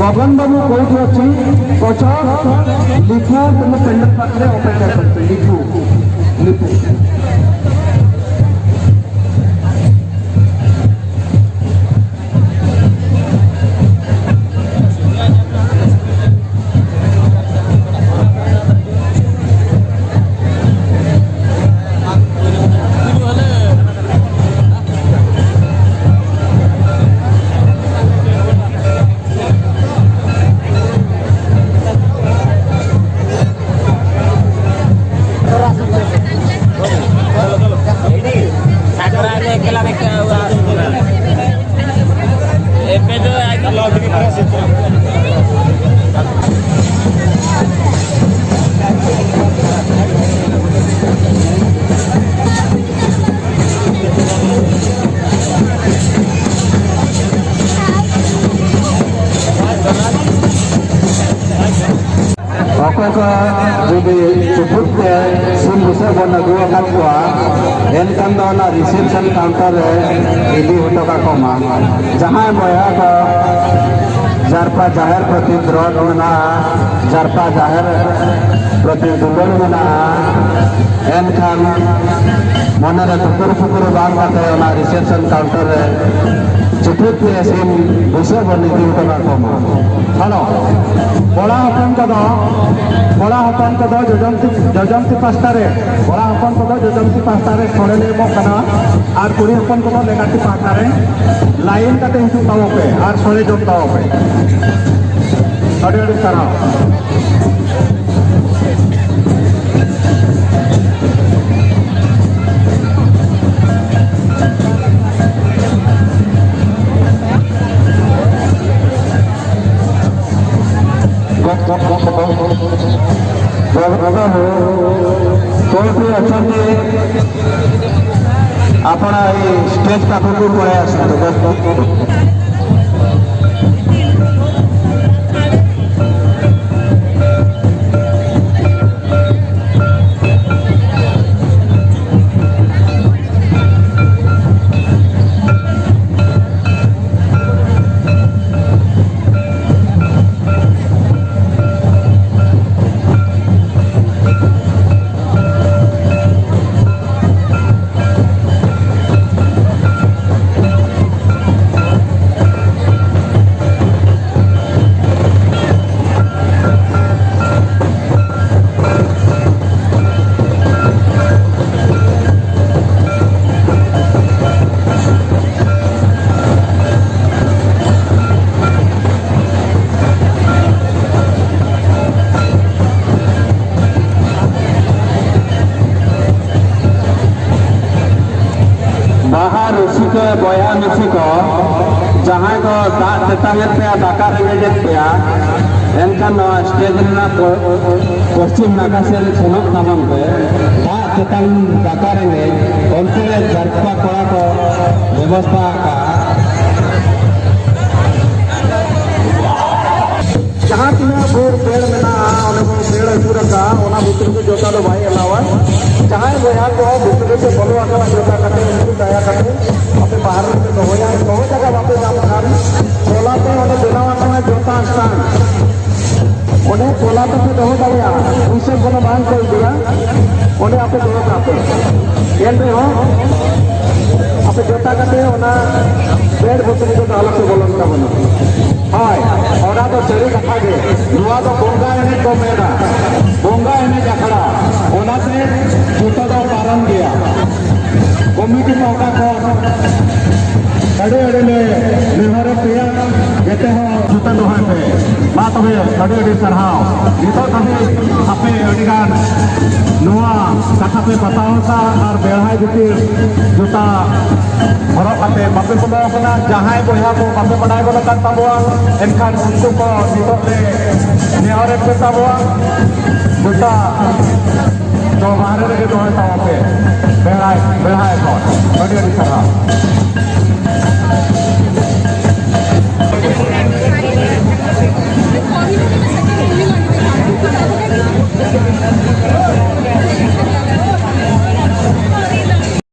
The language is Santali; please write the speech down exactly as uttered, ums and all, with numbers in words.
ଗଗନ ବାବୁ କୋଉଠି ଅଛି? ପଚାଶ ଲିପୁ, ତମେ ପେଣ୍ଡାଲ ପାଖରେ ଅପେକ୍ଷା କରୁଛ। ଲିପୁ, ଲିପୁ। ᱚᱠᱚᱭ ᱠᱚ ᱡᱩᱫᱤ ᱪᱩᱯᱩᱫ ᱛᱮ ᱥᱤᱢ ᱵᱩᱥᱟᱹᱜ ᱵᱚᱱ ᱟᱹᱜᱩ ᱟᱠᱟᱫ ᱠᱚᱣᱟ, ᱮᱱᱠᱷᱟᱱ ᱫᱚ ᱚᱱᱟ reception counter ᱨᱮ ᱤᱫᱤ ᱦᱚᱴᱚ ᱠᱟᱠᱚ ᱢᱟ᱾ ᱡᱟᱦᱟᱸᱭ ᱵᱚᱭᱦᱟ ᱠᱚ ᱡᱟᱨᱯᱟ ᱡᱟᱦᱮᱨ ᱯᱨᱚᱛᱤ ᱫᱨᱚᱰ ᱢᱮᱱᱟᱜᱼᱟ, ᱡᱟᱨᱯᱟ ᱡᱟᱦᱮᱨ ᱯᱨᱚᱛᱤ ᱫᱩᱞᱟᱹᱲ ᱢᱮᱱᱟᱜᱼᱟ, ᱮᱱᱠᱷᱟᱱ ᱢᱚᱱᱮᱨᱮ ᱛᱩᱠᱩᱨ ᱯᱩᱠᱩᱨ ᱵᱟᱝ ᱠᱟᱛᱮ ᱚᱱᱟ reception counter ᱨᱮ ᱪᱩᱯᱩᱫ ᱛᱮ ᱥᱤᱢ ᱵᱩᱥᱟᱹᱜ ᱵᱚᱱ ᱤᱫᱤ ᱦᱚᱴᱚ ᱠᱟᱠᱚ ᱢᱟ᱾ ᱦᱮᱞᱳ, ᱠᱚᱲᱟ ᱦᱚᱯᱚᱱ ᱠᱚᱫᱚ, ᱠᱚᱲᱟ ᱦᱚᱯᱚᱱ ᱠᱚᱫᱚ ᱡᱚᱡᱚᱢ ᱛᱤ, ᱡᱚᱡᱚᱢ ᱛᱤ ᱯᱟᱥᱴᱟ ᱨᱮ, ᱠᱚᱲᱟ ᱦᱚᱯᱚᱱ ᱠᱚᱫᱚ ᱡᱚᱡᱚᱢ ᱛᱤ ᱯᱟᱥᱴᱟ ᱨᱮ ᱥᱚᱲᱮ ᱞᱮ ᱮᱢᱚᱜ ᱠᱟᱱᱟ, ᱟᱨ ᱠᱩᱲᱤ ᱦᱚᱯᱚᱱ ᱠᱚᱫᱚ ᱞᱮᱸᱜᱟ ᱛᱤ ᱯᱟᱥᱴᱟ ᱨᱮ ᱞᱟᱭᱤᱱ ᱠᱟᱛᱮ ᱦᱤᱡᱩᱜ ᱛᱟᱵᱚ ᱯᱮ ᱟᱨ ᱥᱚᱲᱮ ᱡᱚᱢ ᱛᱟᱵᱚ ᱯᱮ᱾ ᱟᱹᱰᱤ ᱟᱹᱰᱤ ᱥᱟᱨᱦᱟᱣ᱾ କୌଣସି ଅଛନ୍ତି? ଆପଣ ଏଇ ଷ୍ଟେଜ୍ ପାଖକୁ ପଳେଇ ଆସନ୍ତୁ। ᱵᱟᱦᱟ ᱨᱩᱥᱤᱠᱟ ᱵᱚᱭᱦᱟ ᱢᱤᱥᱤ ᱠᱚ, ᱡᱟᱦᱟᱸᱭ ᱠᱚ ᱫᱟᱜ ᱛᱮᱛᱟᱝ ᱮᱫ ᱯᱮᱭᱟ, ᱫᱟᱠᱟ ᱨᱮᱸᱜᱮᱡ ᱮᱫ ᱯᱮᱭᱟ, ᱮᱱᱠᱷᱟᱱ ᱱᱚᱣᱟ ᱥᱴᱮᱡᱽ ᱨᱮᱱᱟᱜ ᱯᱚ-, ᱯᱚᱥᱪᱤᱢ ᱱᱟᱠᱷᱟ ᱥᱮᱫ ᱥᱮᱱᱚᱜ ᱛᱟᱵᱚᱱ ᱯᱮ᱾ ᱫᱟᱜ ᱛᱮᱛᱟᱝ ᱫᱟᱠᱟ ᱨᱮᱸᱜᱮᱡ ᱚᱱᱛᱮ ᱨᱮ ᱡᱟᱨᱯᱟ ᱠᱚᱲᱟ ᱠᱚ ᱵᱮᱵᱚᱥᱛᱷᱟ ᱟᱠᱟᱫᱼᱟ᱾ ᱡᱟᱦᱟᱸ ᱛᱤᱱᱟᱹᱜ ᱵᱷᱳᱨ ᱯᱮᱲ ᱢᱮᱱᱟᱜᱼᱟ, ᱚᱸᱰᱮ ᱵᱚᱱ ᱯᱮᱲ ᱟᱹᱪᱩᱨ ᱟᱠᱟᱫᱼᱟ, ᱚᱱᱟ ᱵᱷᱤᱛᱨᱤ ᱨᱮ ᱡᱚᱛᱟ ᱫᱚ ᱵᱟᱭ ᱮᱞᱟᱣᱟ᱾ ᱡᱟᱦᱟᱸᱭ ᱵᱚᱭᱦᱟ ᱠᱚ ᱵᱷᱤᱛᱨᱤ ᱨᱮ ᱵᱚᱞᱚ ᱟᱠᱟᱱᱟ ᱡᱚᱛᱟ ᱠᱟᱛᱮ, ᱩᱱᱠᱩ ᱫᱟᱭᱟ ᱠᱟᱛᱮ ᱟᱯᱮ ᱵᱟᱦᱨᱮ ᱨᱮᱯᱮ ᱫᱚᱦᱚᱭᱟ᱾ ᱫᱚᱦᱚ ᱡᱟᱭᱜᱟ ᱵᱟᱯᱮ ᱧᱟᱢ ᱠᱷᱟᱱ ᱴᱚᱞᱟ ᱛᱮ ᱚᱸᱰᱮ ᱵᱮᱱᱟᱣ ᱟᱠᱟᱱᱟ ᱡᱚᱛᱟ ᱥᱴᱟᱱ, ᱚᱸᱰᱮ ᱴᱚᱞᱟ ᱛᱮᱯᱮ ᱫᱚᱦᱚ ᱫᱟᱲᱮᱭᱟᱜᱼᱟ, ᱯᱩᱭᱥᱟᱹ ᱠᱳᱱᱳ ᱵᱟᱝ ᱠᱚ ᱤᱫᱤᱭᱟ, ᱚᱸᱰᱮ ᱟᱯᱮ ᱫᱚᱦᱚ ᱠᱟᱜ ᱯᱮ᱾ ᱮᱱ ᱨᱮᱦᱚᱸ ᱟᱯᱮ ᱡᱚᱛᱟ ᱠᱟᱛᱮ ᱚᱱᱟ ᱵᱮᱰ ᱵᱷᱤᱛᱨᱤ ᱨᱮᱫᱚ ᱟᱞᱚ ᱯᱮ ᱵᱚᱞᱚᱱ ᱛᱟᱵᱚᱱᱟ᱾ ᱦᱳᱭ, ᱚᱱᱟ ᱫᱚ ᱥᱟᱹᱨᱤ ᱠᱟᱛᱷᱟ ᱜᱮ᱾ ᱱᱚᱣᱟ ᱫᱚ ᱵᱚᱸᱜᱟ ᱮᱱᱮᱡ ᱠᱚ ᱢᱮᱱᱟ, ᱵᱚᱸᱜᱟ ᱮᱱᱮᱡ ᱟᱠᱷᱲᱟ, ᱚᱱᱟᱛᱮ ᱡᱚᱛᱚ ᱫᱚ ᱵᱟᱨᱚᱱ ᱜᱮᱭᱟ᱾ ᱠᱚᱢᱤᱴᱤ ᱯᱟᱦᱴᱟ ᱠᱷᱚᱱ ᱟᱹᱰᱤ ᱟᱹᱰᱤ ᱞᱮ ᱱᱮᱦᱚᱨᱮᱫ ᱯᱮᱭᱟ, ᱡᱮᱛᱮ ᱦᱚᱲ ᱡᱩᱛᱟᱹ ᱫᱚᱦᱚᱭ ᱯᱮ᱾ ᱢᱟ ᱛᱚᱵᱮ, ᱟᱹᱰᱤ ᱟᱹᱰᱤ ᱥᱟᱨᱦᱟᱣ᱾ ᱱᱤᱛᱚᱜ ᱫᱷᱟᱹᱵᱤᱡ ᱟᱯᱮ ᱟᱹᱰᱤ ᱜᱟᱱ ᱱᱚᱣᱟ ᱠᱟᱛᱷᱟ ᱯᱮ ᱵᱟᱛᱟᱣ ᱟᱠᱟᱫᱼᱟ ᱟᱨ ᱵᱮᱲᱦᱟᱭ ᱵᱷᱤᱛᱤᱨ ᱡᱩᱛᱟ ᱦᱚᱨᱚᱜ ᱠᱟᱛᱮ ᱵᱟᱯᱮ ᱵᱚᱞᱚ ᱟᱠᱟᱱᱟ᱾ ᱡᱟᱦᱟᱸᱭ ᱵᱚᱭᱦᱟ ᱠᱚ ᱵᱟᱯᱮ ᱵᱟᱰᱟᱭ ᱜᱚᱫ ᱟᱠᱟᱫ ᱛᱟᱵᱚᱣᱟ, ᱮᱱᱠᱷᱟᱱ ᱩᱱᱠᱩ ᱠᱚ ᱱᱤᱛᱚᱜ ᱞᱮ ᱱᱮᱦᱚᱨᱮᱫ ᱯᱮ ᱛᱟᱵᱚᱣᱟ᱾ ᱡᱩᱛᱟ ᱫᱚ ᱵᱟᱦᱨᱮ ᱨᱮᱜᱮ ᱫᱚᱦᱚᱭ ᱛᱟᱵᱚᱱ ᱯᱮ᱾ ᱵᱮᱲᱟᱭ, ᱵᱮᱲᱦᱟᱭ ᱠᱷᱚᱱ ᱟᱹᱰᱤ ᱟᱹᱰᱤ